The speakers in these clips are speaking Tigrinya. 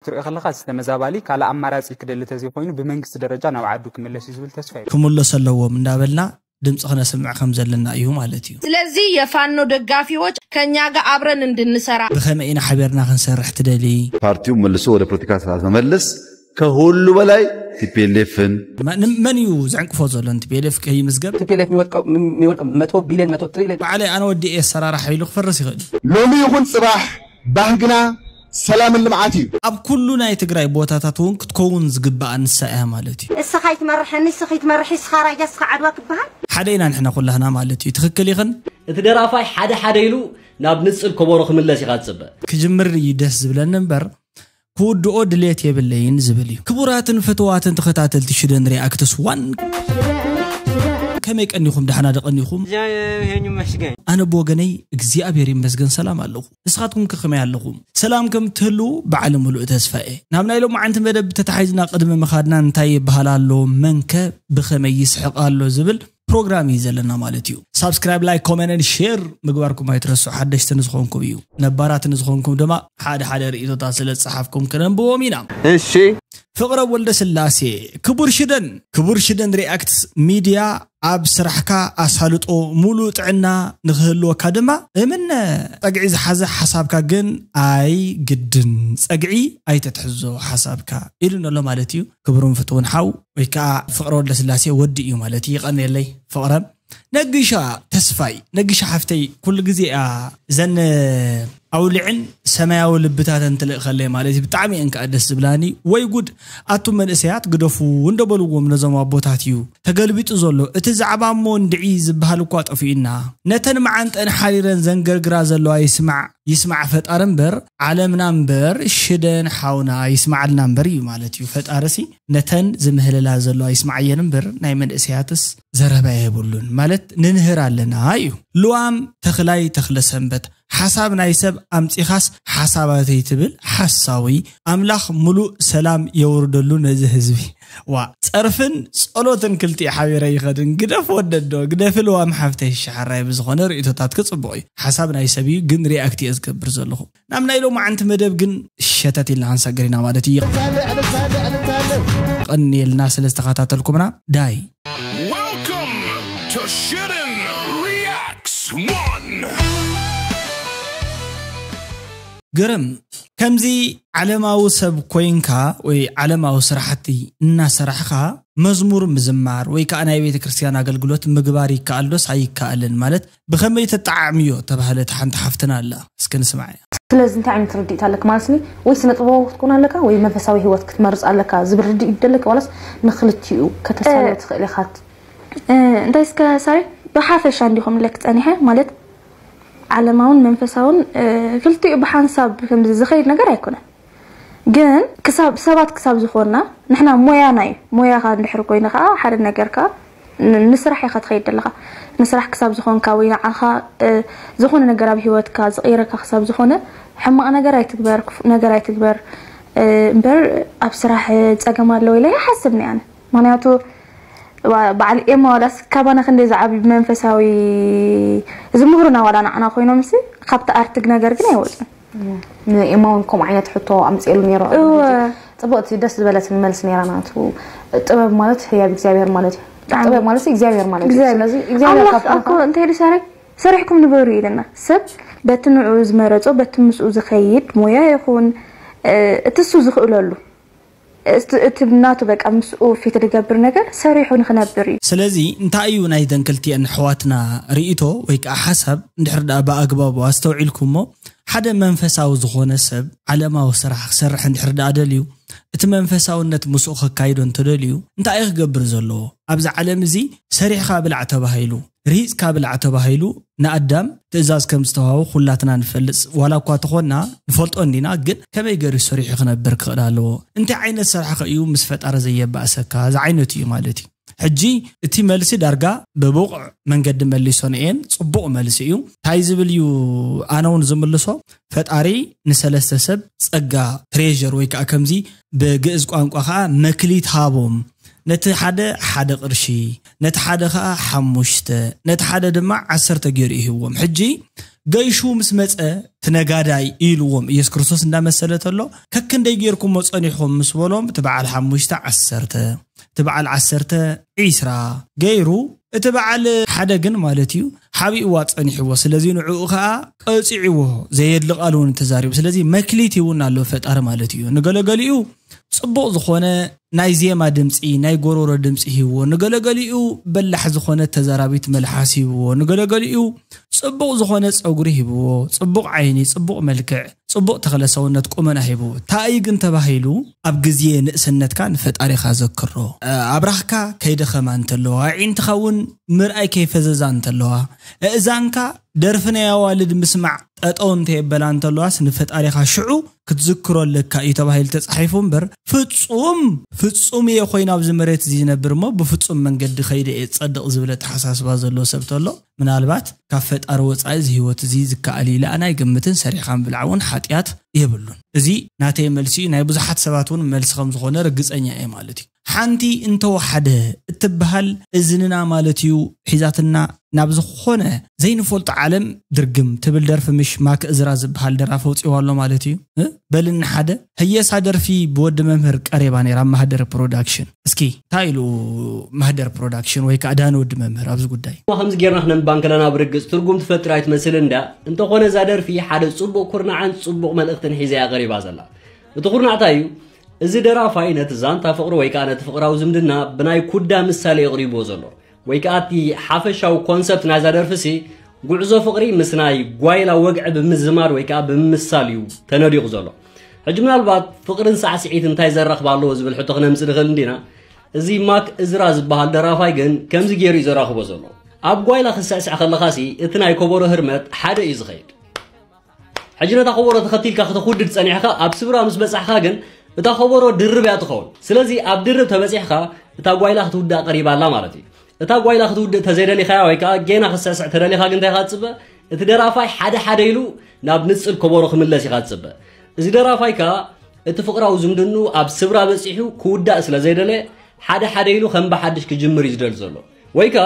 ክትሪኦ ከለኻ፣ እቲ ተመዛባሊ ካልእ ኣማራጺ ክደሊ ተዘይኮይኑ፣ ብመንግስቲ ደረጃ ናብ ዓዱ ክምለስ እዩ ዝብል ተስፋ እዩ። ክምለስ ኣለዎም እንዳበልና ድምፂ ክነስምዕ ከም ዘለና እዩ ማለት እዩ። ስለዚህ የፋኖ ደጋፊዎች ከኛ ጋር አብረን እንድንሰራ ብኸመይ ኢና ሓቢርና ክንሰርሕ ትደሊ? ፓርቲው መልሶ ወደ ፖለቲካ ስርዓት መመለስ ከሁሉ በላይ ቲፒኤልኤፍን መ- ን- መን እዩ ዘዕንቅፎ ዘሎ? ን ቲፒኤልኤፍ ከይምዝገብ ቲፒኤልኤፍ የሚወድቀው የሚወድቀው መቶ ቢሊዮን መቶ ትሪሊዮን ባዕለይ ኣነ ወዲኤ ኣሰራርሓ ኢሉ ክፈርስ ይኽእል እዩ። ሎሚ ይኹን ጽባሕ ባህግና ሰላምን ልምዓት እዩ። ኣብ ኩሉ ናይ ትግራይ ቦታታት እውን ክትከውን ዝግባኣ ንሳ እያ ማለት እዩ። እስኻ ይትመርሐኒ፣ እስኻ ይትመርሒ፣ እስኻ ራያ፣ እስኻ ዓድዋ ክበሃል። ሓደ ኢና ንሕና ኩላህና ማለት እዩ። ትኽክል ይኽን እቲ ደራፋይ ሓደ ሓደ ኢሉ ናብ ንጽል ከበሮ ክምለስ ኢኻ ትጽበ። ክጅምር እዩ ደስ ዝብለኒ እምበር ክውድኦ ድሌት የብለይን ዝብል እዩ። ክቡራትን ፍትዋትን ተኸታተልቲ ሽደን ሪኣክትስ ዋን ከመይ ቀኒኹም? ዳሕና ደቐኒኹም? ኣነ ብወገነይ እግዚኣብሔር ይመስገን ሰላም ኣለኹ። ንስኻትኩም ከ ከመይ ኣለኹም? ሰላም ከም ትህልዉ ባዕሊ ምሉእ ተስፋ እየ። ናብ ናይ ሎማዓንቲ መደብ ተታሒዝና ቅድሚ ምኻድና እንታይ ይበሃል ኣሎ፣ መንከ ብኸመይ ይስሕቕ ኣሎ ዝብል ፕሮግራም እዩ ዘለና ማለት እዩ። ሳብስክራይብ፣ ላይክ፣ ኮመንት፣ ሼር ምግባርኩም ኣይትረስዑ። ሓደሽቲ ንዝኾንኩም እዩ፣ ነባራት ንዝኾንኩም ድማ ሓደ ሓደ ርእይቶታት ስለ ዝጸሓፍኩም ክነንብቦም ኢና። እሺ ፍቕረ ወልደ ስላሴ፣ ክቡር ሽደን፣ ክቡር ሽደን ሪኣክትስ ሚድያ፣ ኣብ ስራሕካ ኣሳልጦ፣ ሙሉእ ጥዕና ንክህልወካ ድማ እምነ። ጸግዒ ዝሓዘ ሓሳብካ ግን ኣይ ግድን ጸግዒ ኣይተትሕዞ ሓሳብካ ኢሉ ኣሎ ማለት እዩ። ክቡርን ፍትውን ሓው ወይ ከዓ ፍቕረ ወልደ ስላሴ ወዲ እዩ ማለት እዩ። ይቐንየለይ ፍቕረ። ነግሻ ተስፋይ፣ ነግሻ ሓፍተይ፣ ኩሉ ግዜ እያ ዘን ኣውሊዕን ሰማያዊ ልብታተን ትልእኸለይ ማለት እዩ። ብጣዕሚ እየን ከዓ ደስ ዝብላኒ። ወይ ጉድ፣ ኣቱም መንእሰያት ግደፉ እንደበልዎም ነዞም ኣቦታት እዩ ተገልቢጡ ዘሎ እቲ ዛዕባ። እሞ እንድዒ ዝበሃል እኳ ጠፊኡና። ነተን መዓንጠን ሓሪረን ዘንገርግራ ዘለዋ ይስማዕ፣ ይስማዕ ፈጣሪ እምበር፣ ዓለምና እምበር፣ ሽደን ሓውና ይስማዓልና እምበር እዩ ማለት እዩ። ፈጣሪሲ ነተን ዝምህልላ ዘለዋ ይስማዓየን እምበር፣ ናይ መንእሰያትስ ዘረባ የብሉን ማለት ንንህር ኣለና እዩ። ልዋም ተኽላይ ተኽለ ሰንበት፣ ሓሳብ ናይ ሰብ ኣምጺኻስ ሓሳባተይ ትብል ሓሳዊ። ኣምላኽ ሙሉእ ሰላም የውርደሉ ነዚ ህዝቢ። ዋ፣ ጸርፍን ጸሎትን ክልቲኡ ሓቢረ ይኸድን። ግደፍ ወደዶ፣ ግደፊ ልዋም ሓፍተይ። ሸሓራይ ብዝኾነ ርእይቶታት ክጽቡቕ እዩ። ሓሳብ ናይ ሰብ እዩ፣ ግን ሪኣክት እየ ዝገብር ዘለኹ። ናብ ናይ ሎማዓንቲ መደብ ግን ሸተት ኢልና ክንሰግር ኢና ማለት እዩ። ቀንየልና ስለ ዝተኸታተልኩምና። ዳይ Welcome to Shootin' Reacts One. ግርም፣ ከምዚ ዓለማዊ ሰብ ኮይንካ ወይ ዓለማዊ ስራሕቲ እናሰራሕኻ መዝሙር ምዝማር ወይ ከዓ ናይ ቤተ ክርስቲያን ኣገልግሎት ምግባር ይከኣል ዶስ ኣይከኣልን? ማለት ብኸመይ ተጠዓዕምዮ ተባህለት ሓንቲ ሓፍትና ኣላ። እስኪ ንስማዕ። ስለዚ እንታይ ዓይነት ርድኢት ኣለክ ማለት ኒ? ወይ ስነ ጥበባዊ ክትኮን ኣለካ ወይ መንፈሳዊ ህይወት ክትመርጽ ኣለካ ዝብል ርድኢት ደለክ ዋላስ ንክልቲኡ ከተሳልዮ ትኽእል ኢኻ? እንታይ እስከ ሳሪ ብሓፈሻ እንዲኹም ለክ ጸኒሐ ማለት ዓለማውን መንፈሳውን ክልቲኡ ብሓንሳብ ከምዚ ዝኸይድ ነገር ኣይኮነን። ግን ክሳብ ሰባት ክሳብ ዝኾንና ንሕና ሞያና እዩ። ሞያኻ እንድሕር ኮይኑ ከዓ ሓደ ነገር ከዓ ን- ንስራሕ ኢኻ ትኸይድ ዘለኻ። ንስራሕ ክሳብ ዝኾንካ ወይ ንዓኻ ዝኾነ ነገር ኣብ ህይወትካ ዝቕይረካ ክሳብ ዝኾነ ሕማቕ ነገር ኣይትግበር፣ ክፉእ ነገር ኣይትግበር እምበር ኣብ ስራሕ ፀገም ኣለዎ ኢለ ይሓስብ ኒ ኣነ። ምክንያቱ በዓል ኤማ ዋላስ ካባና ክንደይ ዝዓብዩ ብመንፈሳዊ ዝምህሩና ዋላ ንዓና ኮይኖም ሲ ካብቲ ኣርትግ ነገር ግን ኣይወፁን። ንኤማ እውን ከምኡ ዓይነት ሕቶ ኣምፅኤሉ ነይሩ። እወ። ፅቡቅቲ ደስ ዝበለትን መልሲ ነይራ ናቱ። ጥበብ ማለት ህያብ እግዚኣብሔር ማለት እዩ። ጥበብ ማለት እግዚኣብሔር ማለት እዩ። ስለዚ እግዚኣብሔር ኣምላኽ ካብ እኮ እንታይ ኢሉ ሰራይ ሰሪሕኩም ንበሩ ኢለና። ሰብ በቲ ንዕኡ ዝመረጾ በቲ ምስኡ ዝኸይድ ሞያ ይኹን እቲ እሱ ዝኽእለሉ እቲ ናቱ በቃ ምስኡ ፊት ዝገብር ነገር ሰሪሑ ንክነብር እዩ። ስለዚ እንታይ እዩ ናይተን ክልቲአን ኣሕዋትና ርእይቶ ወይ ከዓ ሓሳብ? እንድሕር ደኣ ብኣግባቡ ኣስተውዒልኩሞ ሓደ መንፈሳዊ ዝኾነ ሰብ ዓለማዊ ስራሕ ክሰርሕ እንድሕር ደኣ ደልዩ እቲ መንፈሳውነት ምስኡ ከካይዶ እንተደልዩ እንታይ እዩ ክገብር ዘለዎ? ኣብዚ ዓለም እዚ ሰሪሕካ ብላዕ ተባሂሉ፣ ርሂፅካ ብላዕ ተባሂሉ ንኣዳም ትእዛዝ ከም ዝተዋህቦ ኩላትና ንፈልፅ። ዋላ እኳ ተኾንና ንፈልጦ እንዲና፣ ግን ከመይ ገይሩ ሰሪሑ ክነብር ክኽእል ኣለዎ? እንታይ ዓይነት ስራሕ ከ እዩ ምስ ፈጣሪ ዘየባእሰካ? ዝዓይነቱ እዩ ማለት እዩ። ሕጂ እቲ መልሲ ዳርጋ ብብቑዕ መንገዲ መሊሶ ንኤን ጽቡቕ መልሲ እዩ። እንታይ ዝብል እዩ? ኣነ እውን ዝምልሶ ፈጣሪ ንሰለስተ ሰብ ጸጋ ትሬዥር ወይ ከዓ ከምዚ ብግእዝ ቋንቋ ከዓ መክሊት ሃቦም። ነቲ ሓደ ሓደ ቅርሺ፣ ነቲ ሓደ ከዓ ሓሙሽተ፣ ነቲ ሓደ ድማ ዓሰርተ ገይሩ ይህዎም። ሕጂ ገይሹ ምስ መጸ፣ እቲ ነጋዳይ ኢልዎም ኢየሱስ ክርስቶስ እንዳመሰለ ተሎ፣ ከክንደይ ጌርኩሞ ጸኒሕኩም ምስ በሎም፣ እቲ በዓል ሓሙሽተ ዓሰርተ፣ እቲ በዓል ዓሰርተ ዒስራ ገይሩ፣ እቲ በዓል ሓደ ግን ማለት እዩ ሓቢእዋ ጸኒሕዎ። ስለዚ ንዕኡ ኸኣ ቀጺዕዎ፣ ዘየድሊ ቃል እውን ተዛሪቡ። ስለዚ መክሊት ይውን ኣሎ ፈጣሪ ማለት እዩ። ንገለገሊኡ ጽቡቕ ዝኾነ ናይ ዜማ ድምጺ፣ ናይ ጎሮሮ ድምጺ ሂብዎ፣ ንገለገሊኡ በላሕ ዝኾነ ተዛራቢት መልሓስ ሂብዎ፣ ንገለገሊኡ ጽቡቕ ዝኾነ ጸጉሪ ሂብዎ፣ ጽቡቕ ዓይኒ፣ ጽቡቕ መልክዕ፣ ጽቡቕ ተኽለ ሰውነት፣ ቁመና ሂብዎ። እንታይ እዩ ግን ተባሂሉ? ኣብ ግዜ ንእስነትካ ንፈጣሪኻ ዘክሮ። እ፣ ኣብራኽካ ከይደኸማ እንተለዋ፣ ኣዒንትኻ እውን ምርኣይ ከይፈዘዛ እንተለዋ፣ እእዛንካ ደርፊ ናይ ኣዋልድ ምስማዕ ጠጠው እንተየበላ እንተለዋስ፣ ንፈጣሪኻ ሽዑ ክትዝክሮ ኣለካ እዩ ተባሂሉ ተጻሒፉ እምበር፣ ፍጹም፣ ፍጹም እየ ኮይኑ ኣብዚ መሬት እዚ ዝነብር እሞ ብፍጹም መንገዲ ከይደ እየ ዝጸድቕ ዝብል ኣተሓሳስባ ዘለዎ ሰብ ተሎ፣ ምናልባት ካብ ፈጣሪ ወጻኢ እዚ ህይወት እዚ ዝከኣል እዩ ኢለ ኣነ ኣይግምትን። ሰሪሕካ ምብላዕ እውን ሓጢኣት የብሉን። እዚ ናተይ መልሲ እዩ። ናይ ብዙሓት ሰባት እውን መልሲ ከም ዝኾነ ርግጸኛ እየ ማለት እዩ። ሓንቲ እንተወሓደ እትበሃል እዝንና ማለት እዩ ሒዛትና ናብ ዝኾነ ዘይንፈልጦ ዓለም ድርግም ትብል ደርፊ፣ ምሽ ማክ እዝራ ዝበሃል ደራፊ ኣውጺዎ ኣሎ ማለት እዩ። እ? በልኒ ሓደ ህየሳ ደርፊ ብወዲ መምህር ቀሬባ ነይራ፣ ኣብ ማህደር ፕሮዳክሽን። እስኪ እንታይ ኢሉ ማህደር ፕሮዳክሽን ወይ ከዓ ዳን ወዲ መምህር ኣብዚ ጉዳይ? እሞ ከምዚ ጌርና ክነንባን ከለና ብርግጽ ትርጉም ትፈጥር ኣይትመስል እንዳ። እንተኾነ እዛ ደርፊ ሓደ ጽቡቕ ኩርናዓን ጽቡቕ መልእኽትን ሒዛ እያ ቀሪባ ዘላ። እቲ ኩርናዕታ እዩ፣ እዚ ደራፋይ ነቲ ዛንታ ፍቕሪ ወይ ከዓ ነቲ ፍቕራዊ ዝምድና ብናይ ኩዳ ምሳሌ የቕሪብዎ ዘሎ። ወይ ከዓ እቲ ሓፈሻዊ ኮንሰፕት ናይዛ ደርፊ ሲ ጉዕዞ ፍቕሪ ምስ ናይ ጓይላ ወግዒ ብምዝማድ ወይ ከዓ ብምምሳል እዩ ተነዲቑ ዘሎ። ሕጂ ምናልባት ፍቕርን ሳዕስዒት እንታይ ዘራኽብ ኣለዎ ዝብል ሕቶ ክነምጽእ ንኽእል እንዲና። እዚ ማክ እዝራ ዝበሃል ደራፋይ ግን ከምዚ ገይሩ እዩ ዘራኽቦ ዘሎ። ኣብ ጓይላ ክትስዕስዕ ከለኻ ሲ እቲ ናይ ከበሮ ህርመት ሓደ እዩ ዝኸይድ። ሕጂ ነታ ከበሮ ተኸቲልካ ክትኹድድ ጸኒሕካ ኣብ ስብራ ምስ በጻሕካ ግን እታ ከበሮ ድርብ እያ ትኸውን። ስለዚ ኣብ ድርብ ተበጺሕካ እታ ጓይላ ክትውዳእ ቀሪባ ኣላ ማለት እዩ። እታ ጓይላ ክትውድእ ተዘይደሊኻያ ወይ ከዓ ጌና ክትስዕስዕ ተደሊኻ ግን እንታይ ኢኻ ትጽበ? እቲ ደራፋይ ሓደ ሓደ ኢሉ ናብ ንጽል ከበሮ ክምለስ ኢኻ ትጽበ። እዚ ደራፋይ ከኣ እቲ ፍቕራዊ ዝምድንኡ ኣብ ስብራ በጺሑ ክውዳእ ስለ ዘይደለየ ሓደ ሓደ ኢሉ ከም ብሓድሽ ክጅምር እዩ ዝደሊ ዘሎ። ወይ ከኣ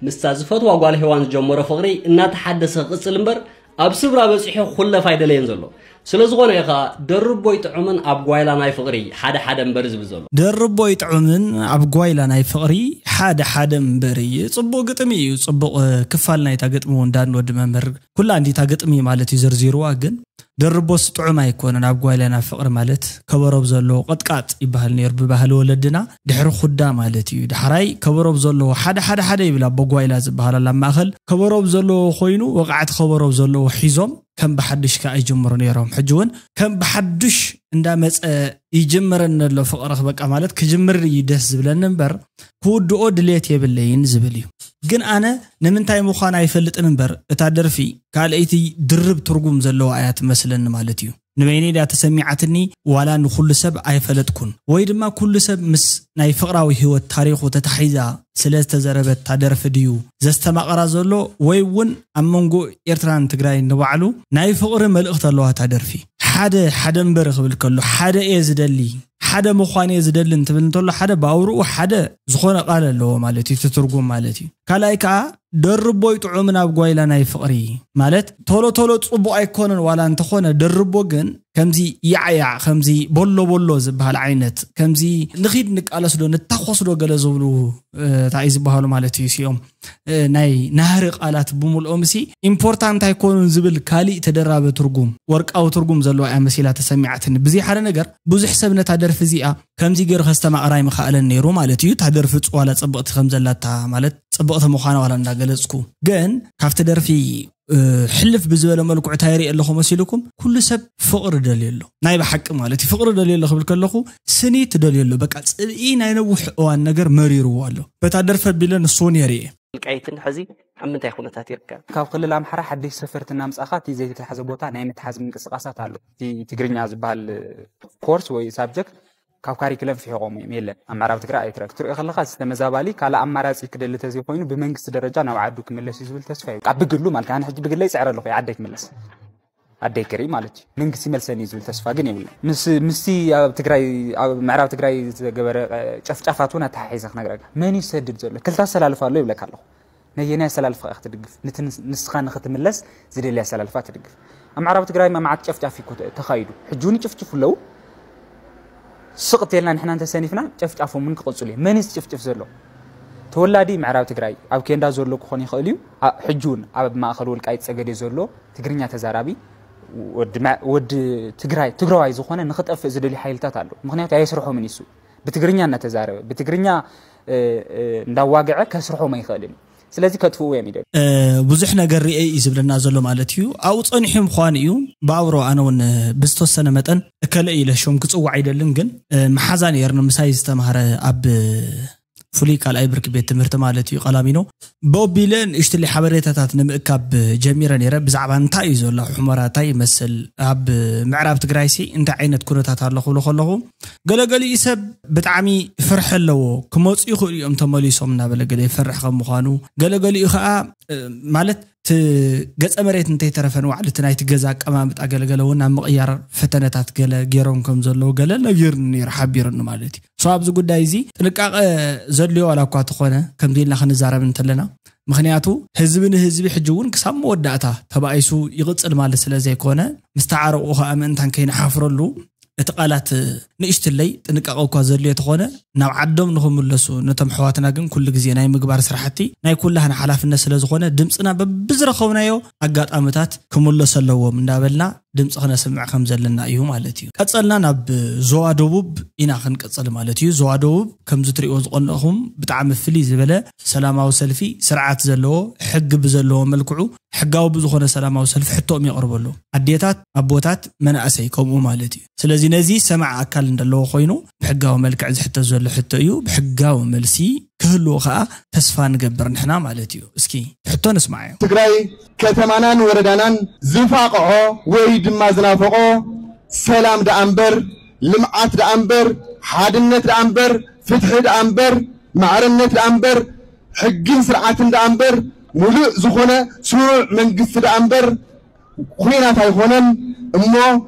ምስታ ዝፈትዋ ጓል ሄዋን ዝጀመሮ ፍቕሪ እናተሓደሰ ክቕጽል እምበር ኣብ ስብራ በጺሑ ክኹለፍ ኣይደለየን ዘሎ። ስለ ዝኾነ እዩ ከኣ ደርቦ ይጥዑምን ኣብ ጓይላ ናይ ፍቕሪ ሓደ ሓደ እምበር ዝብል ዘሎ። ደርቦ ይጥዑምን ኣብ ጓይላ ናይ ፍቕሪ ሓደ ሓደ እምበር እዩ። ጽቡቕ ግጥሚ እዩ። ጽቡቕ፣ እ፣ ክፋል ናይታ ግጥሚ እውን ዳን ወዲ መምህር ኩላ እንዲታ ግጥሚ ማለት እዩ ዘርዚርዋ። ግን ደርቦስ ጥዑም ኣይኮነን ኣብ ጓይላ ናይ ፍቕሪ ማለት ከበሮ ኣብ ዘለዎ ቅጥቃጥ ይበሃል ነይሩ ብባህሊ ወለድና። ድሕሪ ኩዳ ማለት እዩ። ዳሕራይ ከበሮ ኣብ ዘለዎ ሓደ ሓደ ሓደ ይብል ኣቦ ጓይላ ዝበሃል ኣሎ ኣብ ማእከል። ከበሮ ኣብ ዘለዎ ኮይኑ ወቕዓቲ ከበሮ ኣብ ዘለዎ ሒዞም ከም ብሓድሽ ከኣ ይጅምሩ ነይሮም። ሕጂ እውን ከም ብሓድሽ እንዳመጸ ይጅምረኒ ኣሎ ፍቕርኽ በቃ ማለት ክጅምር እዩ ደስ ዝብለኒ እምበር ክውድኦ ድሌት የብለይን ዝብል እዩ። ግን ኣነ ንምንታይ ምዃን ኣይፈልጥን እምበር እታ ደርፊ ካልኣይቲ ድርብ ትርጉም ዘለዋ እያ ትመስለኒ ማለት እዩ። ንበይነይ ድያ ተሰሚዓትኒ ዋላ ንኹሉ ሰብ ኣይፈለጥኩን? ወይ ድማ ኩሉ ሰብ ምስ ናይ ፍቕራዊ ህይወት ታሪኹ ተታሒዛ ስለ ዝተዘረበት እታ ደርፊ ድዩ ዘስተማቕራ ዘሎ? ወይ እውን ኣብ መንጎ ኤርትራን ትግራይ ንባዕሉ ናይ ፍቕሪ መልእኽቲ ኣለዋ እታ ደርፊ። ሓደ ሓደ እምበር ክብል ከሎ ሓደ እየ ዝደሊ፣ ሓደ ምዃን እየ ዝደሊ እንትብል እንተሎ ሓደ ብኣውርኡ ሓደ ዝኾነ ቃል ኣለዎ ማለት እዩ፣ እቲ ትርጉም ማለት እዩ። ካልኣይ ከዓ ደርቦ ይጥዑምን ኣብ ጓይላ ናይ ፍቕሪ ማለት ቶሎ ቶሎ ጽቡቕ ኣይኮነን ዋላ እንተኾነ ደርቦ ግን ከምዚ ያዕያዕ ከምዚ ቦሎ ቦሎ ዝበሃል ዓይነት ከምዚ ንኺድ ንቃለስዶ ንታኾስዶ ገለ ዝብሉ፣ እ፣ እንታይ ዝበሃሉ ማለት እዩ ሲኦም፣ እ፣ ናይ ናህሪ ቃላት ብምልኦም ሲ ኢምፖርታንት ኣይኮኑን ዝብል ካሊእ ተደራቢ ትርጉም ወርቃዊ ትርጉም ዘለዋ እያ መሲላ ተሰሚዓትኒ። ብዘይ ሓደ ነገር ብዙሕ ሰብ ነታ ደርፊ እዚኣ ከምዚ ገይሩ ከስተማቕራ ኣይምኸኣለን ነይሩ ማለት እዩ። እታ ደርፊ ጽዋላ ጽብቕቲ ከም ዘላታ ማለት ጽብቕቲ ምዃና ዋላ እንዳገለጽኩ ግን ካብቲ ደርፊ፣ እ፣ ሕልፍ ብዝበለ መልክዑ እንታይ ይርኢ ኣለኹ መሲልኩም? ኩሉ ሰብ ፍቕሪ ደልዩ ኣሎ። ናይ ብሓቂ ማለት እዩ። ፍቕሪ ደልዩ ኣሎ ክብል ከለኹ ስኒት ደልዩ ኣሎ። በቃ ጽብኢ ናይ ነዊሕ እዋን ነገር መሪርዎ ኣሎ። በታ ደርፊ ኣቢለ ንሱ እውን የርኢ። ወልቃይትን ሕዚ ኣብ ምንታይ ኩነታት ይርከብ? ካብ ክልል ኣምሓራ ሓደሽቲ ሰፈርቲ እናምጻእኻ እቲ ዘይተታሕዘ ቦታ ናይ ምትሓዝ ምንቅስቓሳት ኣሎ። እቲ ትግርኛ ዝበሃል ኮርስ ወይ ሳብጀክት ካብ ካሪክለም ፍሒቖም እዮም፣ የለን። ኣብ ምዕራብ ትግራይ ኣይትረክ-፣ ክትሪኦ ከለኻ ዝተመዛባሊ ካልእ ኣማራጺ ክደሊ ተዘይኮይኑ ብመንግስቲ ደረጃ ናብ ዓዱ ክምለስ እዩ ዝብል ተስፋ እዩ። ኣብ ብግሉ ማለት ኣነ ሕጂ ብግለይ ይጽዕር ኣለኹ፣ ዓደይ ክምለስ። ዓደይ ክርኢ ማለት እዩ። መንግስቲ ይመልሰኒ እዩ ዝብል ተስፋ ግን የብሉን። ምስ፣ ምስቲ ኣብ ትግራይ፣ ኣብ ምዕራብ ትግራይ ዝተገበረ፣ እ፣ ጨፍጫፋት እውን ኣተሓሒዘ ክነግረካ። መን እዩ ዝሰድድ ዘሎ? ክልተ ኣሰላልፋ ኣሎ ይብለካ ኣለኹ። ነየናይ ኣሰላልፋ ኢኻ ትድግፍ? ነቲ ንስ- ንስኻ ንኽትምለስ ዝደሊ ኣሰላልፋ ትድግፍ? ኣብ ምዕራብ ትግራይ መዓት ጨፍጫፍ እኮ ተ- ተኻይዱ፣ ሕጂ እውን ይጭፍጭፉ ኣለዉ። ስቕ ተልና ንሕና እንተሰኒፍና ጨፍጫፎም እውን ክቕፅሉ እዩ። መን እዩ ዝጭፍጭፍ ዘሎ? ተወላዲ ምዕራብ ትግራይ ኣብ ኬንዳ ዘሎ ክኾን ይኽእል እዩ። ኣ- ሕጂ እውን ኣብ ማእኸል ወልቃይት ጸገዴ ዘሎ ትግርኛ ተዛራቢ ወዲ መ- ወዲ ትግራይ ትግራዋይ ዝኾነ ንኽጠፍእ ዝደልዩ ሓይልታት ኣለዉ። ምክንያቱ ኣየስርሖምን እዩ። ብትግርኛ እናተዛረበ ብትግርኛ እ፣ እ፣ እንዳዋግዐ ከስርሖም ኣይኽእልን እዩ። ስለዚ ከጥፍኡ እዮም ይደልዩ። እ፣ ብዙሕ ነገር ርኤ እዩ ዝብለና ዘሎ ማለት እዩ። ኣብኡ ጸኒሑ ምዃኑ እዩ። ብኣብሮ ኣነ እውን ብዝተወሰነ መጠን እከለ ኢለ ሾም ክጽዋዕ ኣይደልን፣ ግን እ፣ መሓዛ ነይርኒ ምሳይ ዝተማህረ ኣብ ፍሉይ ካልኣይ ብርኪ ቤት ትምህርቲ ማለት እዩ ቀላሚኖ በቢለ ንእሽትለይ ሓበሬታታት ንምእካብ ጀሚረ ነይረ። ብዛዕባ እንታይ እዩ ዘሎ፣ ሑመራ እንታይ ይመስል፣ ኣብ ምዕራብ ትግራይሲ እንታይ ዓይነት ኩነታት ኣሎ ክብሎ ከለኹ፣ ገለገሊኡ ሰብ ብጣዕሚ ፍርሒ ኣለዎ። ክመፁ ይኽእሉ እዮም ተመሊሶም እናበለ ገለ ይፈርሕ ከም ምዃኑ፣ ገለገሊኡ ከዓ እ፣ ማለት እቲ ገፀ መሬት እንተይተረፈ ንባዕሉ እቲ ናይቲ ገዛ ኣቀማምጣ ገለገለ እውን ኣብ ምቕያር ፈተነታት ገለ ገይሮም ከም ዘለዉ ገለ ነጊርኒ ነይሩ፣ ሓቢሩኒ ማለት እዩ። ሶ ኣብዚ ጉዳይ እዚ ጥንቃቐ ዘድልዮ ዋላ እኳ ተኾነ ከምዚ ኢልና ክንዛረብ እንተለና፣ ምክንያቱ ህዝቢ ንህዝቢ ሕጂ እውን ክሳብ መወዳእታ ተባኢሱ ይቕፅል ማለት ስለ ዘይኮነ፣ ምስ ተዓረቑ ከዓ ምእንታን ከይንሓፍረሉ እቲ ቃላት ንእሽትለይ ጥንቃቐ እኳ ዘድልዮ ተኾነ፣ ናብ ዓዶም ንኽምለሱ ነቶም ኣሕዋትና ግን ኩሉ ግዜ ናይ ምግባር ስራሕቲ ናይ ኩላህና ሓላፍነት ስለ ዝኾነ፣ ድምፅና በብዝረኸብናዮ ኣጋጣምታት ክምለሱ ኣለዎም እንዳበልና ድምፂ ክነስምዕ ከም ዘለና እዩ ማለት እዩ። ቀጸልና ናብ ዞባ ደቡብ ኢና ክንቅጽል ማለት እዩ። ዞባ ደቡብ ከምዚ ትሪእዎ ዝቐነኹም ብጣዕሚ ፍልይ ዝበለ ሰላማዊ ሰልፊ ስርዓት ዘለዎ ሕጊ ብዘለዎ መልክዑ ሕጋዊ ብዝኾነ ሰላማዊ ሰልፊ ሕቶኦም የቕርቡ ኣለዉ። ኣዴታት፣ ኣቦታት፣ መናእሰይ ከምኡ ማለት እዩ። ስለዚ ነዚ ሰማዒ ኣካል እንደለዎ ኮይኑ ብሕጋዊ መልክዕ ዝሕተት ዘሎ ሕቶ እዩ። ብሕጋዊ መልሲ ክህልዎ ከዓ ተስፋ ንገብር ንሕና ማለት እዩ። እስኪ ሕቶ ንስማዓዮ። ትግራይ ከተማናን ወረዳናን ዝፋቕዖ ወይ ድማ ዝናፈቖ ሰላም ደኣ እምበር፣ ልምዓት ደኣ እምበር፣ ሓድነት ደኣ እምበር፣ ፍትሒ ደኣ እምበር፣ ማዕርነት ደኣ እምበር፣ ሕግን ስርዓትን ደኣ እምበር፣ ሙሉእ ዝኾነ ስሩዕ መንግስቲ ደኣ እምበር፣ ኹናት ኣይኾነን። እሞ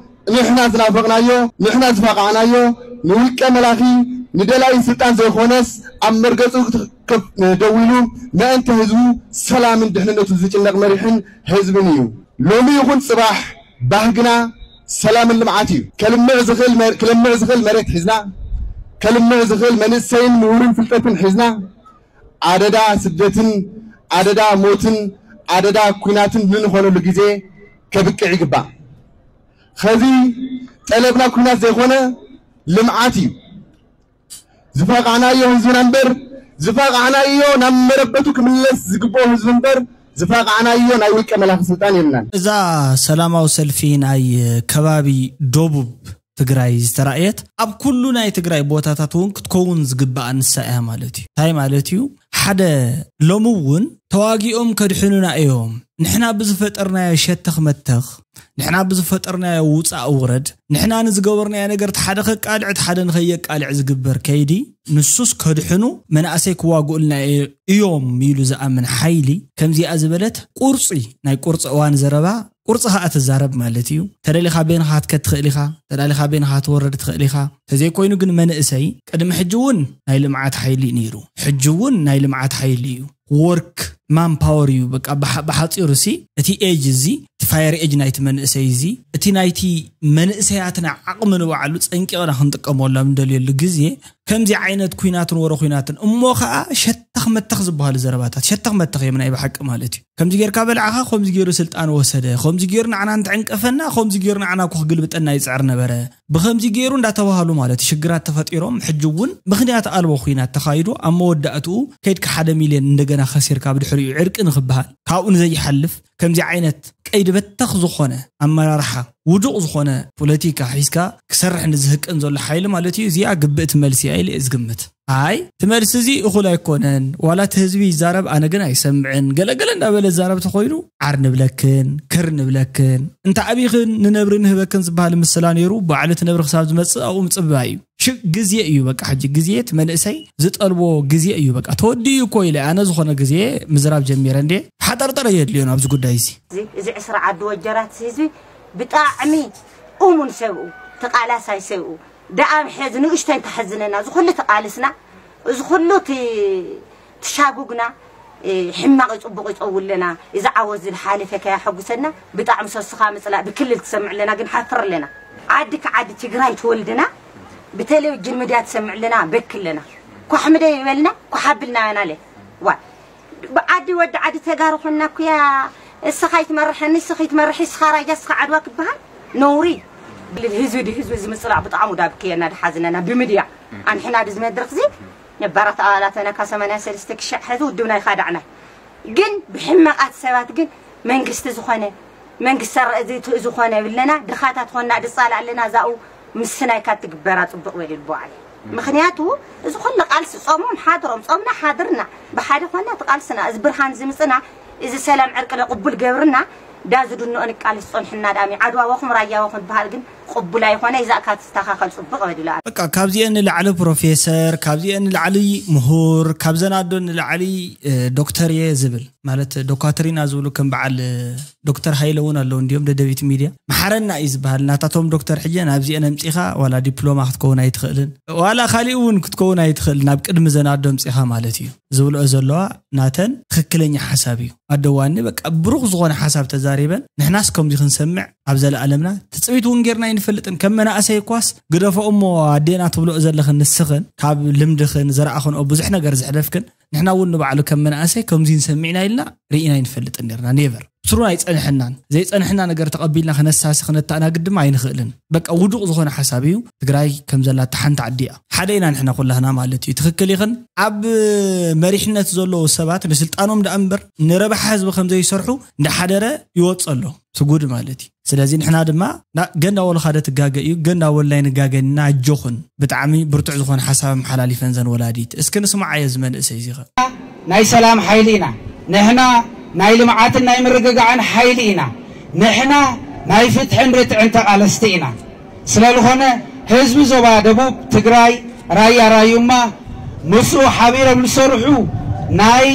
ንሕና ዝናፈቕናዮ፣ ንሕና ዝፋቓዕናዮ፣ ንውልቀ መላኺ፣ ንደላይ ስልጣን ዘይኾነስ፣ ኣብ መርገጹ ክትከፍ- ደው ኢሉ ምእንተ ህዝቡ ሰላምን ድሕንነቱ ዝጭነቕ መሪሕን ህዝብን እዩ። ሎሚ ይኹን ጽባሕ ባህግና ሰላምን ልምዓት እዩ። ከልምዕ ዝኽእል መ- ክለምዕ ዝኽእል መሬት ሒዝና፣ ከልምዕ ዝኽእል መንእሰይን ምሁርን ፍልጠትን ሒዝና፣ ኣደዳ ስደትን ኣደዳ ሞትን ኣደዳ ኲናትን ንንኾነሉ ግዜ ከብቅዕ ይግባእ። ኸዚ ጠለብና ኲናት ዘይኮነ ልምዓት እዩ። ዝፋቓዕናዮ ህዝብና እምበር፣ ዝፋቓዕናዮ ናብ መረበቱ ክምለስ ዝግብኦ ህዝቢ እምበር፣ ዝፋቓዕናዮ ናይ ውልቀ መላኺ ስልጣን የብልናን። እዛ ሰላማዊ ሰልፊ ናይ ከባቢ ደቡብ ትግራይ ዝተራእየት ኣብ ኩሉ ናይ ትግራይ ቦታታት እውን ክትከውን ዝግብኣ ንሳ እያ ማለት እዩ። እንታይ ማለት እዩ? ሓደ፣ ሎሚ እውን ተዋጊኦም ከድሕኑና እዮም። ንሕና ብዝፈጠርናዮ ሸተኽ መተኽ፣ ንሕና ብዝፈጠርናዮ ውፃእ ውረድ፣ ንሕና ንዝገበርናዮ ነገር እቲ ሓደ ከቃልዕ እቲ ሓደ ንኸየቃልዕ ዝግበር ከይዲ፣ ንሱስ ከድሕኑ መናእሰይ ክዋግኡልና እዮ- እዮም ኢሉ ዝኣምን ሓይሊ ከምዚኣ ዝበለት ቁርፂ ናይ ቁርፂ እዋን ዘረባ ቁርፂ ኸዓ ትዛረብ ማለት እዩ። ተደሊኻ በይንኻ ክትከድ ትኽእል ኢኻ፣ ተዳሊኻ በይንኻ ክትወርድ ትኽእል ኢኻ። ተዘይኮይኑ ግን መንእሰይ ቅድሚ ሕጂ እውን ናይ ልምዓት ሓይሊ እዩ ነይሩ፣ ሕጂ እውን ናይ ልምዓት ሓይሊ እዩ። ወርክ ማን ፓወር እዩ። በቃ ብሓ- ብሓፂሩ ሲ እቲ ኤጅ እዚ እቲ ፋየር ኤጅ ናይቲ መንእሰይ እዚ እቲ ናይቲ መንእሰያትና ዓቕሚ ንባዕሉ ፀንቂቕና ክንጥቀመሉ ኣብ እንደልየሉ ግዜ ከምዚ ዓይነት ኩናትን ወረ ኩናትን እሞ ከዓ ሸተኽ መተኽ ዝበሃሉ ዘረባታት ሸተኽ መተኽ እዮም ናይ ብሓቂ ማለት እዩ። ከምዚ ጌርካ በልዓኻ፣ ከምዚ ገይሩ ስልጣን ወሰደ፣ ከምዚ ገይሩ ንዓና እንትዕንቀፈና፣ ከምዚ ገይሩ ንዓና እኮ ክግልብጠና ይፅዕር ነበረ፣ ብከምዚ ገይሩ እንዳተባሃሉ ማለት ሽግራት ተፈጢሮም ሕጂ እውን ምኽንያት ኣልቦ ኩናት ተኻይዱ ኣብ መወዳእትኡ ከይድካ ሓደ ሚልዮን እንደገና ከሲርካ ብድሕሪኡ ዕርቂ ንክበሃል ካብኡ ንዘይሓልፍ ከምዚ ዓይነት ቀይዲ በተኽ ዝኾነ ኣመራርሓ ውዱቕ ዝኾነ ፖለቲካ ሒዝካ ክሰርሕ ንዝህቅን ዘሎ ሓይሊ ማለት እዩ። እዚኣ ግብእቲ መልሲ እያ ኢለ እየ ዝግምት። ኣይ እቲ መልሲ እዚ እኹል ኣይኮነን፣ ዋላ እቲ ህዝቢ ይዛረብ ኣነ ግን ኣይሰምዕን ገለገለ እንዳበለ ዛረብ ተኮይኑ ዓር ንብለክን ክር ንብለክን እንተ ኣቢኽን ንነብሪ ንህበክን ዝበሃል ምስላ ነይሩ። በዓል እቲ ነብሪ ክሳብ ዝመፅእ ኣብኡ ምፅባይ እዩ። ሽእ ግዜ እዩ በቃ ሕጂ ግዜ እቲ መንእሰይ ዝጠልቦ ግዜ እዩ። በቃ ተወዲኡ እኮ ኢለ ኣነ ዝኾነ ግዜ ምዝራብ ጀሚረ እንዴ ሓጠርጠር የድልዮን ኣብዚ ጉዳይ እዚ። እዚ ዕስራ ዓዲ ወጀራት ህዝቢ ብጣዕሚ እሙን ሰብኡ ተቃላሳይ ሰብኡ ደኣ ሕዚ ንእሽተን ተሕዝነና እዚ ኩሉ ተቃልስና እዚ ኩሉ ትሻጉግና ሕማቕ ጽቡቕ ይጸውለና። እዚ ዓወት ዝሓለፈ ከያሐጉሰና ብጣዕሚ ሰስኻ ምጽላእ ብክልል ትሰምዕ ኣለና፣ ግን ሓፍር ኣለና። ዓዲ ክዓዲ ትግራይ ትወልድና ብቴሌቪጅን ሚድያ ትሰምዕ ኣለና፣ በክ ኣለና። ኳሕ ምደ ይበልና፣ ኳሕ ኣብልና ያናለ። ዋ ብዓዲ ወዲ ዓዲ ተጋሩ ኮንና ኩያ እስኻ ይትመርሐኒ፣ እስኻ ይትመርሒ፣ እስኻ ራያ፣ እስኻ ዓድዋ ክበሃል ነውሪ። ህዝቢ ዲ ህዝቢ ዝምጽላእ ብጣዕሚ ዳብክየና ድሓዝነና ብምድያ ኣንሕና ድዚ መድረኽ ዚ ነባራት ኣባላተና ካብ ሰማንያ ሰለስተ ክሻዕ ሕዚ ውድብና ይኻዳዕና። ግን ብሕመቓት ሰባት ግን መንግስቲ ዝኾነ መንግስቲ ሰረ-፣ እዚ ት-፣ ዝኾነ የብለና፣ ድኻታት ኾንና ድጻላእ ኣለና። እዛኡ ምስናይ ካብ ትግበራ ጽቡቕ በል ይልቦ ዓለ። ምኽንያቱ እዚ ኹሉ ቃልሲ ጾሞም ሓድሮም ጾምና ሓድርና ብሓደ ኾንና እቲ ቃልስና እዚ ብርሃን ዝምጽና እዚ ሰላም ዕርቅለ ቅቡል ገብርና ዳ ዝድንኦ ንቃልስ ጸንሕና ዳሚ ዓድዋ ወኹም ራያ ወኹም በሃል ግን ቅቡል ኣይኾነ። ይዛእካ ትስተኻኸል ጽቡቕ በል ይልኣ። በቃ ካብዚአን ንላዕሊ ፕሮፌሰር፣ ካብዚአን ንላዕሊ ምሁር፣ ካብዘን ኣዶ ንላዕሊ እ፣ ዶክተር እየ ዝብል ማለት ዶኳትሪና ዝብሉ ከም በዓል እ፣ ዶክተር ሃይለ እውን ኣለዉ እንዲዮም ደደቢት ሚድያ። መሓረና እዩ ዝበሃል ናታቶም ዶክተር። ሕጂ ናብዚአን ኣምጺኻ ዋላ ዲፕሎማ ክትከውን ኣይትኽእልን፣ ዋላ ካሊእ እውን ክትከውን ኣይትኽእልን፣ ናብ ቅድሚ ዘን ኣዶ ኣምጺኻ ማለት እዩ። ዝብልኦ ዘለዋ ናተን ትኽክለኛ ሓሳብ እዩ። ኣደዋኒ በቃ ብሩኽ ዝኾነ ሓሳብ ተዛሪበን፣ ንሕናስ ከምዚ ክንሰምዕ ኣብ ዘለኣለምና ትጽቢት እውን ጌርና ኣይንፈልጥን። ከም መናእሰይ እኳስ ግደፎ እሞ ኣዴና ትብልኦ ዘለኽን ንስኽን ካብ ልምድኽን ዝረኣኽንኦ ብዙሕ ነገር ዘሕለፍክን፣ ንሕና እውን ንባዕሉ ከም መናእሰይ ከምዚ ንሰሚዕና ኢልና ርኢና ኣይንፈልጥን ኔርና። ኔቨር። ስሩን ኣይጸንሐናን። ዘይጸንሐና ነገር ተቐቢልና ክነሳሲ ክነተኣናግድ ድማ ኣይንኽእልን። በቃ ውዱቕ ዝኾነ ሓሳብ እዩ። ትግራይ ከም ዘላ እታ ሓንቲ ዓዲ እያ። ሓደ ኢና ንሕና ኩላህና ማለት እዩ። ትኽክል ኢኽን። ኣብ መሪሕነት ዘለዉ ሰባት ንስልጣኖም ደኣ እምበር ንረብሓ ህዝቢ ከም ዘይሰርሑ እንዳሓደረ ይወጽእ ኣሎ። ስጉድ ማለት እዩ። ስለዚ ንሕና ድማ ና-፣ ገንዳ ወልኻደ ትጋገ እዩ፣ ገንዳ ወላይ ንጋገ እና ኣጆኹን። ብጣዕሚ ብርቱዕ ዝኾነ ሓሳብ ኣመሓላሊፈን ዘን ወላዲት። እስኪ ንስማዓዮ እዚ መንእሰይ እዚ ኸ። ናይ ሰላም ሓይሊ ኢና። ንሕና ናይ ልምዓትን ናይ ምርግጋዕን ሓይሊ ኢና። ንሕና ናይ ፍትሕን ርትዕን ተቓለስቲ ኢና። ስለ ዝኾነ ህዝቢ ዞባ ደቡብ ትግራይ ራያ ራዩማ ምስኡ ሓቢሮም ዝሰርሑ ናይ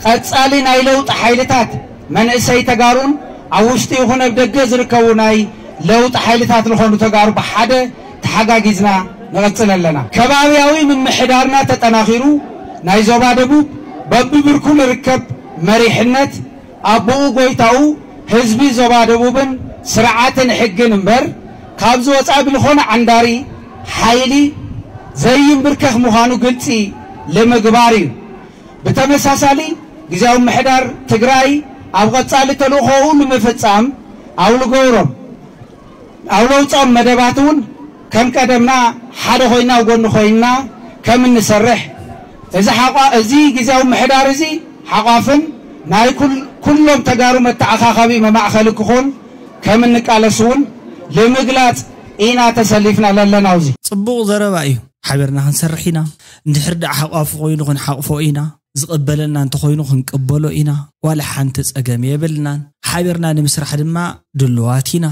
ቀጻሊ ናይ ለውጢ ሓይልታት መንእሰይ ተጋሩን ኣብ ውሽጢ ይኹን ኣብ ደገ ዝርከቡ ናይ ለውጢ ሓይልታት ዝኾኑ ተጋሩ ብሓደ ተሓጋጊዝና ንቐጽል ኣለና። ከባብያዊ ምምሕዳርና ተጠናኺሩ ናይ ዞባ ደቡብ በብብርኩ ንርከብ መሪሕነት ኣቦኡ ጎይታኡ ህዝቢ ዞባ ደቡብን ስርዓትን ሕግን እምበር ካብዚ ወፃኢ ብልኾነ ዓንዳሪ ሓይሊ ዘይንብርከኽ ምዃኑ ግልፂ ልምግባር እዩ። ብተመሳሳሊ ግዜያዊ ምሕዳር ትግራይ ኣብ ቐፃሊ ተልእኾኡ ንምፍፃም ኣብ ልገብሮም ኣብ ለውፆም መደባት እውን ከም ቀደምና ሓደ ኮይና ኣብ ጎኒ ኮይና ከም እንሰርሕ እዚ ሓቋ-፣ እዚ ግዜያዊ ምሕዳር እዚ ሓቋፍን ናይ ኩል-፣ ኩሎም ተጋሩ መተዓኻኸቢ መማእኸሊ ክኾን ከም እንቃለስ እውን ንምግላፅ ኢና ተሰሊፍና ለለና። ኣብዚ ጽቡቕ ዘረባ እዩ። ሓቢርና ክንሰርሕ ኢና። እንድሕር ደኣ ሓቋፊ ኮይኑ ክንሓቕፎ ኢና። ዝቕበለና እንተኾይኑ ክንቅበሎ ኢና። ዋላ ሓንቲ ጸገም የብልናን። ሓቢርና ንምስራሕ ድማ ድሉዋት ኢና።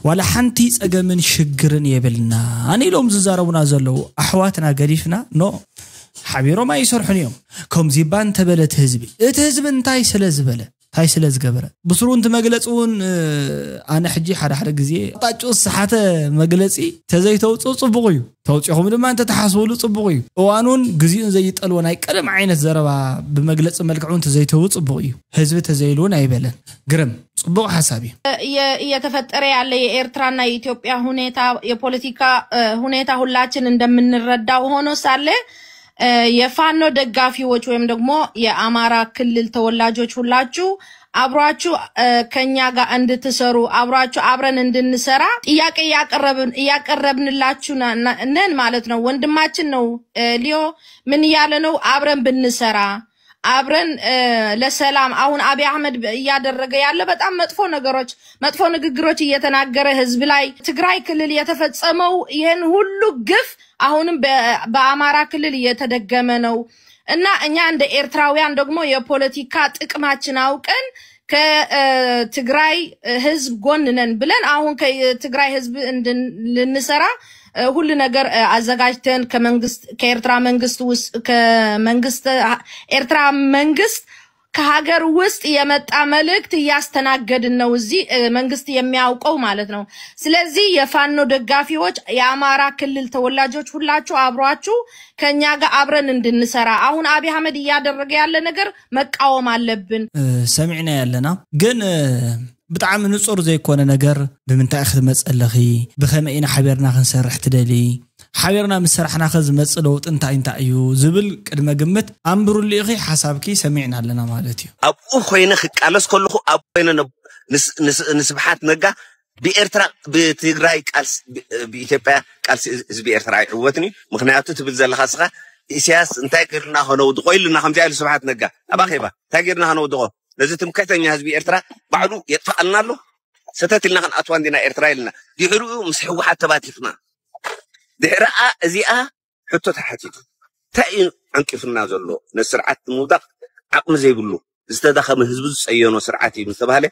ዋላ ሓንቲ ጸገምን ሽግርን የብልናን ኢሎም ዝዛረቡና ዘለዉ ኣሕዋትና ገዲፍና፣ ኖ፣ ሓቢሮም ኣይሰርሑን እዮም። ከምዚ እባ እንተበለ እቲ ህዝቢ፣ እቲ ህዝቢ እንታይ ስለ ዝበለ፣ እንታይ ስለ ዝገበረ? ብስሩንቲ መግለጺ እውን፣ እ፣ ኣነ ሕጂ ሓደ ሓደ ግዜ ኣቕጣጫኡ ዝሰሓተ መግለጺ ተዘይተውጽኡ ጽቡቕ እዩ። ተውጺኹም ድማ እንተተሓስብሉ ጽቡቕ እዩ። እዋኑን ግዜኡን ዘይጠልቦ ናይ ቀደም ዓይነት ዘረባ ብመግለጺ መልክዕ እውን ተዘይተውጽኡ ጽቡቕ እዩ። ህዝቢ ተዘይሉ እውን ኣይበለን። ግርም፣ ጽቡቕ ሓሳብ እዩ። እየ-፣ እየተፈጠረ ያለ የኤርትራና የኢትዮጵያ ሁኔታ፣ የፖለቲካ፣ እ፣ ሁኔታ ሁላችን እንደምንረዳው ሆኖ ሳለ፣ እ፣ የፋኖ ደጋፊዎች ወይም ደግሞ የአማራ ክልል ተወላጆች ሁላችሁ አብሯችሁ፣ እ፣ ከኛ ጋር እንድትሰሩ፣ አብሯችሁ አብረን እንድንሰራ ጥያቄ እያቀረብን፣ እያቀረብንላችሁ ና-፣ ና-፣ ነን ማለት ነው። ወንድማችን ነው፣ እ፣ ሊዮ ምን እያለ ነው? አብረን ብንሰራ፣ አብረን፣ እ፣ ለሰላም አሁን አብይ አህመድ በ-፣ እያደረገ ያለ በጣም መጥፎ ነገሮች፣ መጥፎ ንግግሮች እየተናገረ ህዝብ ላይ ትግራይ ክልል የተፈጸመው ይህን ሁሉ ግፍ አሁንም በ-፣ በአማራ ክልል እየተደገመ ነው። እና እኛ እንደ ኤርትራውያን ደግሞ የፖለቲካ ጥቅማችን አውቀን ከ-፣ እ፣ ትግራይ ህዝብ ጎን ነን ብለን አሁን ከትግራይ ህዝብ እንድን-፣ ልንሰራ፣ እ፣ ሁሉ ነገር፣ እ፣ አዘጋጅተን ከመንግስት፣ ከኤርትራ መንግስት ውስ-፣ ከመንግስት፣ ኤርትራ መንግስት ከሀገር ውስጥ የመጣ መልእክት እያስተናገድን ነው። እዚህ መንግስት የሚያውቀው ማለት ነው። ስለዚህ የፋኖ ደጋፊዎች፣ የአማራ ክልል ተወላጆች ሁላችሁ አብሯችሁ ከኛ ጋር አብረን እንድንሰራ፣ አሁን አብይ አህመድ እያደረገ ያለ ነገር መቃወም አለብን። ሰሚዕና ያለና ግን ብጣዕሚ ንጹር ዘይኮነ ነገር፣ ብምንታይ ክትመጽእ ኣለኺ፣ ብኸመይ ኢና ሓቢርና ክንሰርሕ ትደሊ፣ ሓቢርና ምስ ሰራሕናኸ ዝመጽእ ለውጢ እንታይ እንታይ እዩ ዝብል ቅድመ ግምት ኣንብሩሉ ኢኺ። ሓሳብኪ ሰሚዕና ኣለና ማለት እዩ። ኣብኡ ኮይነ ክቃለስ ከለኹ ኣብ ኮይነ ንስብሓት ነጋ ብኤርትራ ብትግራይ ቃልሲ ብኢትዮጵያ ቃልሲ ህዝቢ ኤርትራ ኣይዕወትን እዩ። ምክንያቱ ትብል ዘለካ ስኻ ኢሳያስ እንታይ ገርና ከነውድቆ ኢሉና ከምዚኣ ኢሉ ስብሓት ነጋ ኣብ ኣኼባ እንታይ ገርና ከነውድቆ ነዚ ትምክሕተኛ ህዝቢ ኤርትራ ባዕሉ የጥፍኣልና ኣሎ። ሰተት ኢልና ክንኣትዋ እንዲና ኤርትራ ኢልና ድሕሪኡ ምስ ህወሓት ተባቲኽና ድሕሪኣ እዚኣ ሕቶ ተሓቲቱ እንታይ እዩ ዓንቂፉና ዘሎ ነዚ ስርዓት ንምውዳቕ ዓቕሚ ዘይብሉ ዝተዳኸመ ህዝቢ ዝፀየኖ ስርዓት እዩ ዝተባሃለ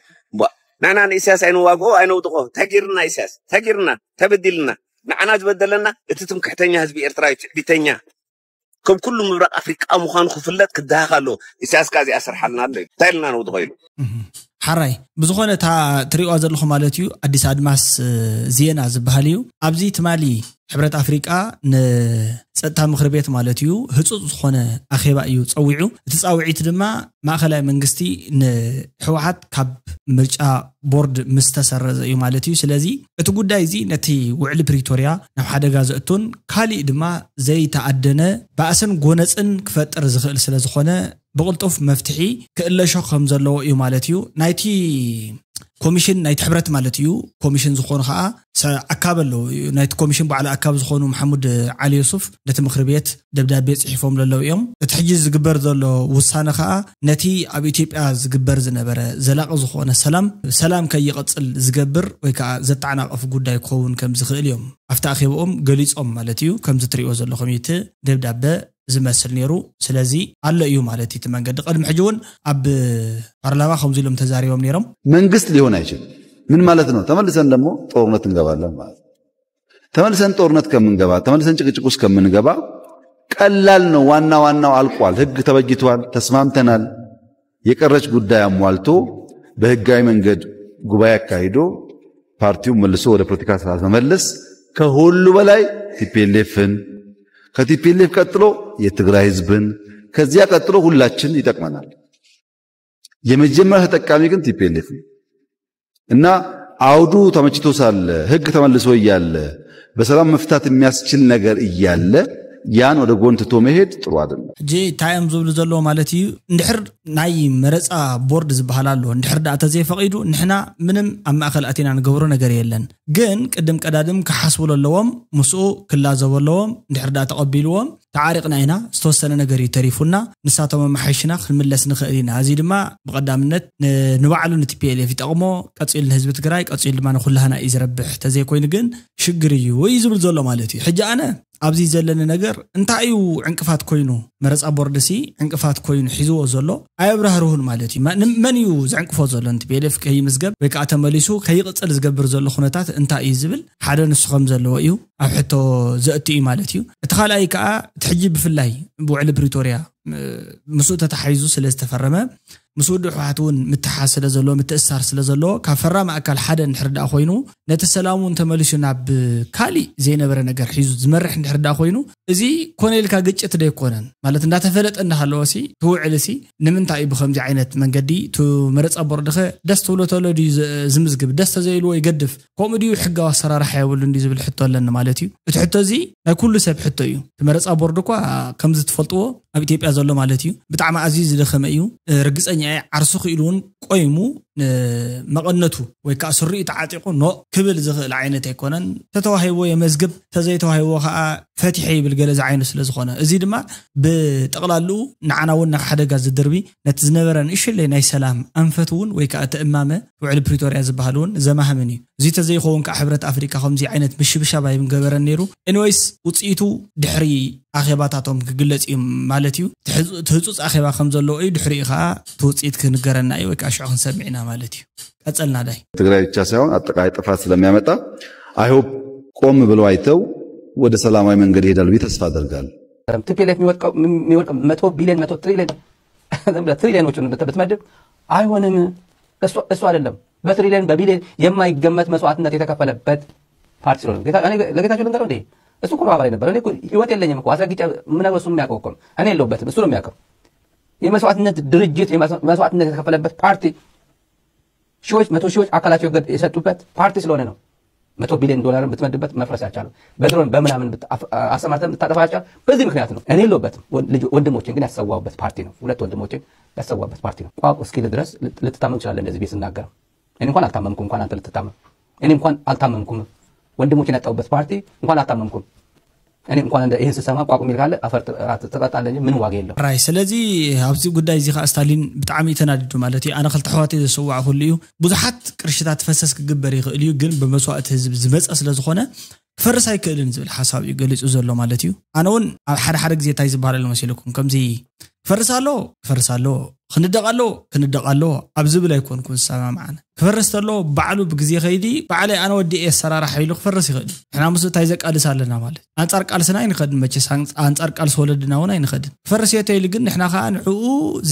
ንሕና ንእስያስ ኣይንዋግኦ ኣይነውድቆ ተጊርና እስያስ ተጊርና ተበዲልና ንዓና ዝበደለና እቲ ትምክሕተኛ ህዝቢ ኤርትራ እዩ ትዕቢተኛ ከም ኩሉ ምብራቕ ኣፍሪቃ ምዃኑ ክፍለጥ ክደሃኽ ኣለዎ። ኢሳያስ ከኣ እዚኣ ስርሓልና ኣሎ እዩ እንታይ ኢልና ነውድቖ ኢሉ። ሓራይ ብዝኾነ እታ ትሪእዋ ዘለኹ ማለት እዩ ኣዲስ ኣድማስ ዜና ዝበሃል እዩ። ኣብዚ ትማሊ ሕብረት ኣፍሪቃ ንፀጥታ ምክሪ ቤት ማለት እዩ ህፁፅ ዝኾነ ኣኼባ እዩ ፀዊዑ። እቲ ፃውዒት ድማ ማእኸላይ መንግስቲ ንህወሓት ካብ ምርጫ ቦርድ ምስ ተሰረዘ እዩ ማለት እዩ። ስለዚ እቲ ጉዳይ እዚ ነቲ ውዕሊ ፕሪቶርያ ናብ ሓደጋ ዘእቱን ካሊእ ድማ ዘይተኣደነ ባእስን ጎነፅን ክፈጥር ዝኽእል ስለ ዝኾነ ብቕልጡፍ መፍትሒ ክእለሾ ከም ዘለዎ እዩ ማለት እዩ። ናይቲ ኮሚሽን ናይቲ ሕብረት ማለት እዩ ኮሚሽን ዝኾኑ ከዓ ኣካብ ኣለዉ። ናይቲ ኮሚሽን ባዕሉ ኣካብ ዝኾኑ መሓሙድ ዓሊ ዩሱፍ ነቲ ምክሪ ቤት ደብዳቤ ፅሒፎም ለለዉ እዮም። እቲ ሕጂ ዝግበር ዘሎ ውሳነ ከዓ ነቲ ኣብ ኢትዮጵያ ዝግበር ዝነበረ ዘላቂ ዝኾነ ሰላም ሰላም ከይቐፅል ዝገብር ወይ ከዓ ዘተዓናቐፍ ጉዳይ ክኸውን ከም ዝኽእል እዮም ኣብቲ ኣኼባኦም ገሊፆም ማለት እዩ። ከምዚ ትሪእዎ ዘለኹም እዩ እቲ ደብዳበ ዝመስል ነይሩ። ስለዚ ኣሎ እዩ ማለት እዩ እቲ መንገዲ። ቅድሚ ሕጂ እውን ኣብ ፓርላማ ከምዚ ኢሎም ተዛሪቦም ነይሮም። መንግስት ሊሆን አይችልም። ምን ማለት ነው? ተመልሰን ደግሞ ጦርነት እንገባለን ማለት ነው። ተመልሰን ጦርነት ከምንገባ፣ ተመልሰን ጭቅጭቅ ውስጥ ከምንገባ ቀላል ነው። ዋና ዋናው አልቋል። ህግ ተበጅቷል፣ ተስማምተናል። የቀረች ጉዳይ አሟልቶ በህጋዊ መንገድ ጉባኤ አካሂዶ ፓርቲውን መልሶ ወደ ፖለቲካ ስርዓት መመለስ ከሁሉ በላይ ቲፒኤልኤፍን ከቲፒኤልኤፍ ቀጥሎ የትግራይ ህዝብን ከዚያ ቀጥሎ ሁላችን ይጠቅመናል። የመጀመሪያ ተጠቃሚ ግን ቲፒኤልኤፍ ነው እና አውዱ ተመችቶ ሳለ ህግ ተመልሶ እያለ በሰላም መፍታት የሚያስችል ነገር እያለ ያን ወደ ጎን ትቶ መሄድ ጥሩ አይደለም። ሕጂ እንታይ እዮም ዝብሉ ዘለዎ ማለት እዩ? እንድሕር ናይ መረፃ ቦርድ ዝበሃል ኣሎ እንድሕር ደኣ ተዘይፈቒዱ ንሕና ምንም ኣብ ማእኸል ኣቲና ንገብሮ ነገር የለን። ግን ቅድም ቀዳድም ክሓስቡ ኣለዎም፣ ምስኡ ክላዘቡ ኣለዎም። እንድሕር ደኣ ተቐቢልዎም ተዓሪቕና ኢና፣ ዝተወሰነ ነገር እዩ ተሪፉና፣ ንሳቶም ኣመሓይሽና ክንምለስ ንኽእል ኢና። እዚ ድማ ብቐዳምነት ንባዕሉ ንቲፒኤልኤፍ ይጠቕሞ፣ ቀፂሉ ንህዝቢ ትግራይ፣ ቀፂሉ ድማ ንኩላህና እዩ ዝረብሕ። ተዘይኮይኑ ግን ሽግር እዩ እዩ ዝብል ዘሎ ማለት እዩ። ሕጂ ኣነ ኣብዚ ዘለኒ ነገር እንታይ እዩ ዕንቅፋት ኮይኑ መረፃ ቦርድሲ ዕንቅፋት ኮይኑ ሒዝዎ ዘሎ ኣየብራህርሁን ማለት እዩ። መን እዩ ዘዕንቅፎ ዘሎ ንቲፒኤልኤፍ ከይምዝገብ ወይ ከዓ ተመሊሱ ከይቕፅል ዝገብር ዘሎ ኩነታት እንታይ እዩ ዝብል ሓደ ንሱ ከም ዘለዎ እዩ ኣብ ሕቶ ዘእቱ እዩ ማለት እዩ። እቲ ካልኣይ ከዓ እቲ ሕጂ ብፍላይ ብውዕሊ ፕሪቶርያ ምስኡ ተተሓሒዙ ስለ ዝተፈረመ ምስ ውድብ ህወሓት እውን ምትሓዝ ስለ ዘለዎ ምትእስሳር ስለ ዘለዎ ካብ ፈራሚ ኣካል ሓደ እንድሕር ደኣ ኮይኑ ነቲ ሰላም እውን ተመሊሱ ናብ ካሊእ ዘይነበረ ነገር ሒዙ ዝመርሕ እንድሕር ደኣ ኮይኑ እዚ ኮነ ኢልካ ግጭት ዶ ኣይኮነን ማለት እንዳተፈለጠ እንዳሃለወ ሲ ትውዕል ሲ ንምንታይ እዩ ብከምዚ ዓይነት መንገዲ ቱ መረፃ ቦርድኸ ደስ ትብሎ ተሎ ድዩ ዝምዝግብ ደስ ተዘይልዎ ይገድፍ ከምኡ ድዩ ሕጋዊ ኣሰራርሓ የብሉን ድዩ ዝብል ሕቶ ኣለኒ ማለት እዩ። እቲ ሕቶ እዚ ናይ ኩሉ ሰብ ሕቶ እዩ። እቲ መረፃ ቦርድ እኳ ከምዚ ትፈልጥዎ ኣብ ኢትዮጵያ ዘሎ ማለት እዩ ብጣዕሚ ኣዝዩ ዝደኸመ እዩ። ርግፀኛ እየ ዓርሱ ክኢሉ እውን ቆይሙ መቐነቱ ወይ ከዓ ስሪኡ ተዓጢቑ ኖ ክብል ዝኽእል ዓይነት ኣይኮነን። ተተዋሂብዎ የመዝግብ ተዘይተዋሂብዎ ከዓ ፈቲሐ ይብል ገለ ዝዓይኑ ስለ ዝኾነ እዚ ድማ ብጠቕላልኡ ንዓና እውን ናብ ሓደጋ ዝድርቢ ነቲ ዝነበረ ንእሽለይ ናይ ሰላም ኣንፈት እውን ወይ ከዓ እቲ እማመ ውዕሊ ፕሪቶርያ ዝበሃል እውን ዘማህምን እዩ። እዚ ተዘይኸውን ከዓ ሕብረት ኣፍሪቃ ከምዚ ዓይነት ምሽብሻብ ኣይምገበረን ነይሩ። ኤኒወይስ ውፅኢቱ ድሕሪ ኣኼባታቶም ክግለፅ እዩ ማለት እዩ። እቲ ህፁፅ ኣኼባ ከም ዘለዎ እዩ ድሕሪኡ ከዓ እቲ ውፅኢት ክንገረና እዩ ወይ ከዓ ሽዑ ክንሰምዕ ኢና ማለት እዩ። ቀፀልና ዳይ ትግራይ ብቻ ሳይሆን አጠቃላይ ጥፋት ስለሚያመጣ I hope ቆም ብለው አይተው ወደ ሰላማዊ መንገድ ይሄዳሉ ብዬ ተስፋ አደርጋለሁ። ቲፒኤልኤፍ የሚወድቀው የሚወድቀው መቶ ቢሊዮን መቶ ትሪሊዮን ዝም ብለህ ትሪሊዮኖችን ብት- ብትመድብ አይሆንም። እሱ እሱ አይደለም። በትሪሊዮን በቢሊዮን የማይገመት መስዋዕትነት የተከፈለበት ፓርቲ ስለሆነ ጌታ- እኔ ለጌታቸው ልንገረው እንዴ? እሱ እኮ ነው አባል የነበረ። እኔ እኮ ህይወት የለኝም እኮ፣ አስረግጬ የምነግረው እሱ የሚያውቀው እኮ ነው። እኔ የለሁበትም፣ እሱ ነው የሚያውቀው። የመስዋዕትነት ድርጅት የመስዋዕትነት የተከፈለበት ፓርቲ፣ ሺዎች መቶ ሺዎች አካላቸው የሰጡበት ፓርቲ ስለሆነ ነው። መቶ ቢሊዮን ዶላርን ብትመድበት መፍረስ ያልቻለው፣ በድሮን በምናምን አሰማርተን ብታጠፋቸው በዚህ ምክንያት ነው። እኔ የለሁበትም። ወንድሞቼን ግን ያሰዋሁበት ፓርቲ ነው። ሁለት ወንድሞቼን ያሰዋሁበት ፓርቲ ነው። ቋቁ እስኪል ድረስ ልትታመም ትችላለህ እንደዚህ ቤት ስናገር። እኔ እንኳን አልታመምኩም፣ እንኳን አንተ ልትታመም። እኔ እንኳን አልታመምኩም። ወንድሞቼን ያጣሁበት ፓርቲ እንኳን አልታመምኩም። እኔ እንኳን እንደ ይህን ስሰማ ቋቁ የሚል ካለ አፈር ትጠጣለህ እንጂ ምንም ዋጋ የለው። ራይ ስለዚህ ኣብዚ ጉዳይ እዚ ከዓ ስታሊን ብጣዕሚ እዩ ተናዲዱ ማለት እዩ። ኣነ ክልተ ኣሕዋት እየ ዘሰዋዕኩሉ እዩ። ብዙሓት ቅርሽታት ፈሰስ ክግበር ይኽእል እዩ፣ ግን ብመስዋእቲ ህዝቢ ዝመፀ ስለዝኾነ ክፈርስ ኣይክእልን ዝብል ሓሳብ እዩ ገሊፁ ዘሎ ማለት እዩ። ኣነ እውን ኣብ ሓደ ሓደ ግዜ እንታይ ዝበሃል ኣሎ መሲልኩም ከምዚ ክፈርስ ኣሎ ክፈርስ ኣሎ ክንደቕ ኣሎ ክንደቕ ኣሎ ኣብ ዝብል ኣይኮንኩን ዝሰማምዓን። ክፈርስ ተሎ ባዕሉ ብግዜ ከይዲ ባዕለይ ኣነ ወዲ እየ ኣሰራርሓ ኢሉ ክፈርስ ይኽእል እዩ። ንሕና ምስ እንታይ ዘቃልስ ኣለና ማለት ኣንጻር ቃልስና ኣይንኸድን መቸስ ኣንጻር ቃልሲ ወለድና እውን ኣይንኸድን። ክፈርስ እየ ተይሉ ግን ንሕና ከዓ ንዕኡ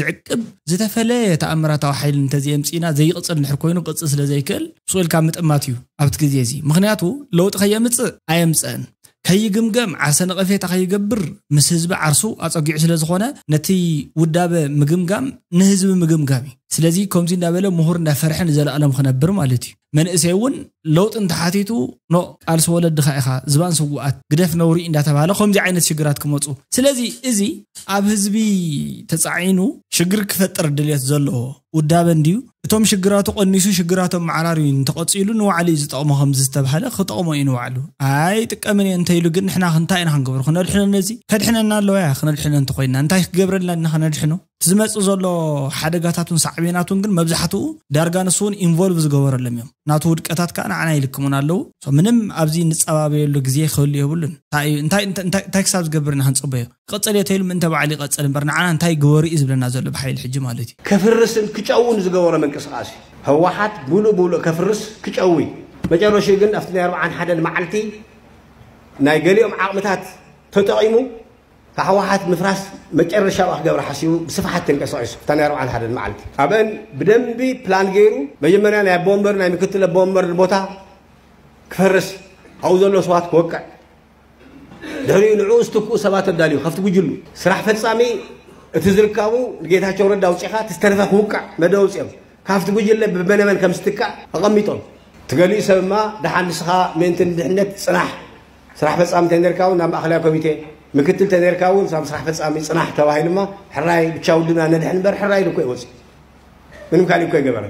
ዝዕቅብ ዝተፈለየ ተኣምራታዊ ሓይሊ እንተዘየምፅእና ዘይቕፅል እንድሕር ኮይኑ ቅፅል ስለ ዘይክእል ስቕ ኢልካ ምጥማት እዩ ኣብቲ ግዜ እዚ። ምክንያቱ ለውጢ ከየምፅእ ኣየምፀእን ከይግምገም ዓርሰ ነቐፌታ ከይገብር ምስ ህዝቢ ዓርሱ ኣፀጊዑ ስለ ዝኾነ ነቲ ውዳበ ምግምጋም ንህዝቢ ምግምጋም እዩ። ስለዚ ከምዚ እንዳበለ ምሁር እንዳፈርሐ ንዘለኣለም ክነብር ማለት እዩ። መንእሰይ እውን ለውጢ እንተሓቲቱ ኖ ቃልሲ ወለድኻ ኢኻ ዝባን ስውኣት ግደፍ ነውሪ እንዳተባሃለ ከምዚ ዓይነት ሽግራት ክመፁ ስለዚ እዚ ኣብ ህዝቢ ተፃዒኑ ሽግር ክፈጥር ድልየት ዘለዎ ውዳበ እንድዩ። እቶም ሽግራቱ ቀኒሱ ሽግራቶም መዓራርዩ እንተቐፂሉ ንባዕሉ እዩ ዝጠቕሞ ከምዚ ዝተባሃለ ክጠቕሞ እዩ ንባዕሉ። ኣይጥቀምን እየ እንተኢሉ ግን ንሕና እንታይ ኢና ክንገብሮ ክነድሕኖ ነዚ ከድሕነና ኣለዋ እያ ክነድሕኖ እንተኮይንና እንታይ ክገብረልና ድና ክነድሕኖ እቲ ዝመፅእ ዘሎ ሓደጋታቱን ሳዕቤናቱን ግን መብዛሕትኡ ዳርጋ ንሱ እውን ኢንቮልቭ ዝገበረሎም እዮም። ናቱ ውድቀታት ከዓ ንዓና ይልክሙን ኣለዉ። ምንም ኣብዚ እንፀባበየሉ ግዜ ክህሉ የብሉን። እንታይ ክሳብ ዝገብር ኢና ክንፅበዮ? ክቕፅል እየ ተይሉ ምእንተ ባዕሉ ይቐፅል እምበር ንዓና እንታይ ግበሩ እዩ ዝብለና ዘሎ ብሓይሊ ሕጂ ማለት እዩ። ከፍርስን ክጨውን ዝገበሮ ምንቅስቃስ እዩ። ህወሓት ሙሉእ ሙሉእ ከፍርስ ክጨዊ መጨረሽኡ ግን ኣብቲ ናይ ኣርብዓን ሓደን መዓልቲ ናይ ገሊኦም ዓቕምታት ተጠቒሙ ካብ ህወሓት ምፍራስ መጨረሻ ክገብር ሓሲቡ ብስፍሓት ተንቀሳቒሱ እታ ናይ ኣርብዓን ሓደን መዓልቲ ኣብአን ብደንቢ ፕላን ገይሩ መጀመርያ ናይ ኣቦወንበር ናይ ምክትል ኣቦወንበር ቦታ ክፈርስ ኣብኡ ዘሎ ስዋት ክወቅዕ ድሕሪኡ ንዕኡ ዝትክኡ ሰባት ኣዳልዩ ካብቲ ጉጅሉ ስራሕ ፈፃሚ እቲ ዝርካቡ ንጌታቸው ረዳ ኣውፂኻ እቲ ዝተረፈ ክውቃዕ መደብ ኣውፂኦም ካብቲ ጉጅለ ብመነመን ከም ዝትካእ ኣቐሚጦም እቲ ገሊኡ ሰብ ድማ ደሓን ንስኻ ምእንቲ ንድሕነት ፅናሕ ስራሕ ፈፃሚ ተነርካ እውን ናብ ማእኸላይ ኮሚቴ ምክትል ተነርካ እውን ሳብ ስራሕ ፈፃሚ ፅናሕ ተባሂሉማ ሕራይ ብቻ ውድና ነድሕን እምበር ሕራይ ኢሉ እኮ ይወፅእ ምንም ካሊእ እኮ ይገበረ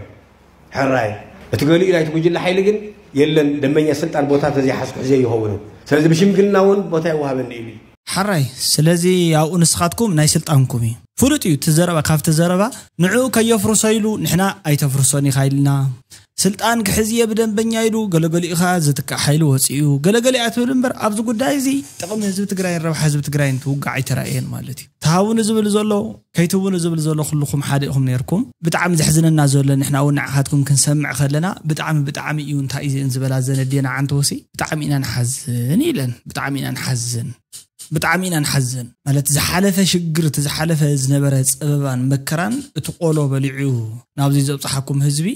ሕራይ እቲ ገሊኡ ናይቲ ጉጅለ ሓይሊ ግን የለን ደመኛ ስልጣን ቦታ ተዘይሓዝኩ ሕዘ ይኸውን ስለዚ ብሽምግልና እውን ቦታ ይወሃበኒ ኢሉ እዩ ሓራይ ስለዚ ኣብኡ ንስኻትኩም ናይ ስልጣንኩም እዩ ፍሉጥ እዩ እቲ ዘረባ ካብቲ ዘረባ ንዕኡ ከየፍርሶ ኢሉ ንሕና ኣይተፍርሶን ኢኻ ኢልና ስልጣን ክሕዝ እየ ብደንበኛ ኢሉ ገለገሊኡ ኸዓ ዝትካእ ሓይሊ ወፂኡ ገለገሊኣ ትብል እምበር ኣብዚ ጉዳይ እዚ ጥቕሚ ህዝቢ ትግራይን ረብሓ ህዝቢ ትግራይን ትውጋዕ ኣይተራእየን ማለት እዩ። ትሃቡኒ ዝብል ዘሎ ከይትህቡኒ ዝብል ዘሎ ኩልኹም ሓደ ኢኹም ነይርኩም። ብጣዕሚ ዘሕዝነና ዘሎ ንሕና እውን ንዓኻትኩም ክንሰምዕ ከለና ብጣዕሚ ብጣዕሚ እዩ እንታይ እዩ ዝበላ ዘን ኣዴና ዓንተወሲ ብጣዕሚ ኢና ንሓዝን ኢለን ብጣዕሚ ኢና ንሓዝን ብጣዕሚ ኢና ንሓዝን ማለት ዝሓለፈ ሽግር እቲ ዝሓለፈ ዝነበረ ፀበባን መከራን እቲ ቆሎ በሊዑ ናብዚ ዘብፅሓኩም ህዝቢ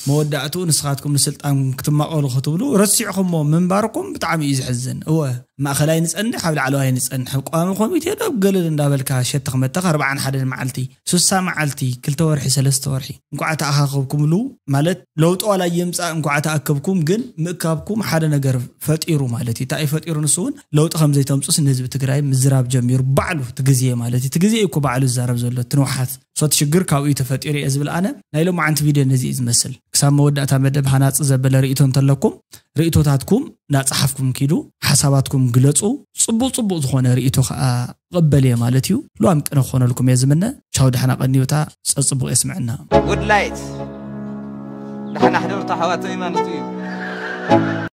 መወዳእትኡ ንስኻትኩም ንስልጣን ክትማቐሉ ክትብሉ ረሲዕኹሞ ምንባርኩም ብጣዕሚ እዩ ዘሕዝን። እወ ማእኸላይ ንፀንሕ ኣብ ላዕለዋይ ንፀንሕ ኣብ ቀዋሚ ኮሚቴ ዶ ገለል እንዳበልካ ሸተኽ መተኽ ኣርብዓን ሓደን መዓልቲ ሱሳ መዓልቲ ክልተ ወርሒ ሰለስተ ወርሒ እንኳዕ ተኣኻኸብኩምሉ ማለት ለውጢ ዋላ የምፃእ እንኳዕ ተኣከብኩም ግን ምእካብኩም ሓደ ነገር ፈጢሩ ማለት እዩ። እንታይ እዩ ፈጢሩ ንሱ እውን ለውጢ ከም ዘይተምፁስ ንህዝቢ ትግራይ ምዝራብ ጀሚሩ ባዕሉ እቲ ግዜ ማለት እዩ። እቲ ግዜ እዩ እኮ ባዕሉ ዝዛረብ ዘሎ እቲ ንውሓት ሶት ሽግር ካብኡ እዩ ተፈጢሩ እየ ዝብል ኣነ ናይ ሎማዓንቲ ቪድዮ ነዚ እዩ ዝመስል። ክሳብ መወዳእታ መደብ ሃናፂ ዘበለ ርእይቶ እንተለኩም ርእይቶታትኩም እናፀሓፍኩም ኪዱ ሓሳባትኩም ግለፁ። ፅቡቕ ፅቡቕ ዝኾነ ርእይቶ ከዓ እቕበል እየ ማለት እዩ። ልዋም ቅነ ክኾነልኩም እየ ዝምነ። ቻው ደሓና ቀንዩታ ፀፅቡቕ የስምዐና። Good light ደሓና ሕደሩ ኣሕዋተይ ማለት እዩ።